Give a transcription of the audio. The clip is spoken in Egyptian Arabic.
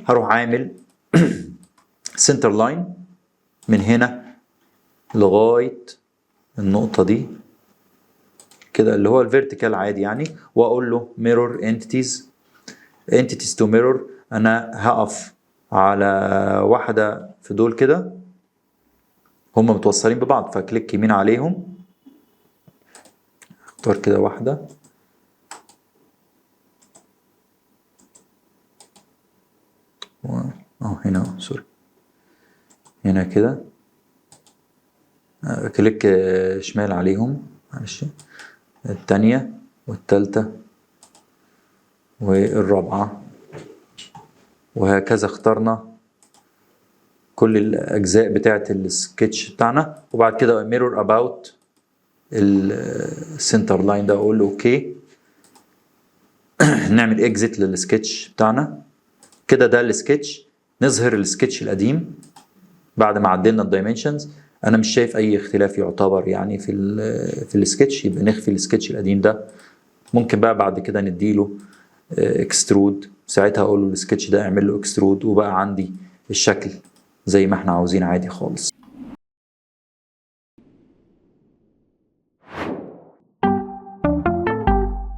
هروح عامل center line من هنا لغاية النقطة دي كده، اللي هو ال vertical عادي يعني، واقول له mirror entities، entities to mirror. انا هقف على واحدة في دول كده، هم متوصلين ببعض، ف click يمين عليهم، اختار كده واحدة، هنا sorry، هنا كده، click شمال عليهم، معلش، التانية والتالتة والرابعة، وهكذا. اخترنا كل الأجزاء بتاعة السكتش بتاعنا، وبعد كده mirror about ال center line ده، اقول له okay. نعمل exit لل sketch بتاعنا كده. ده السكتش. نظهر السكتش القديم بعد ما عدلنا ال dimensions. انا مش شايف اي اختلاف يعتبر يعني في السكتش، يبقى نخفي السكتش القديم ده. ممكن بقى بعد كده نديله extrude، ساعتها اقول له السكتش ده اعمل له extrude، وبقى عندي الشكل زي ما احنا عاوزين عادي خالص.